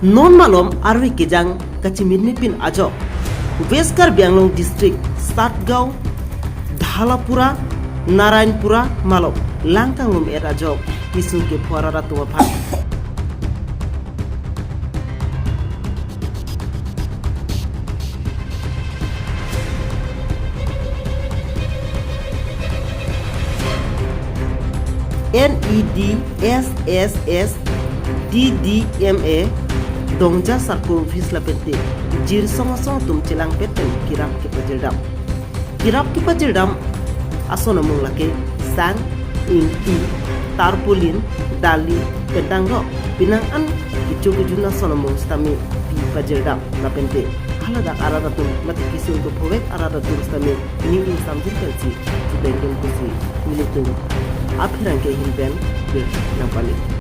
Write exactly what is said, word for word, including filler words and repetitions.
Non malom arve kejang kachimitme pin ajok West Karbi Anglong District, Satgaon, Dhalapura, Narayanpura malom lang kanglum-et ajok kesung kepho arat atum aphan N E D S S S D D M A Dongja Circle Office lapente jirsong asong atum chelangpet pen kerap kepajirdam. Kerap kepajirdam ason amung lake sang, ingti, tarpaulin, dali, pen tanglo, penang an kecho kejun ason amung sitame pi pajirdam lapente haladak arat atum mate kesung kephovek arat atum sitame ning ingsamjin pensi chudengdun pusi nelitum apherangke ahin pen birta nangpali.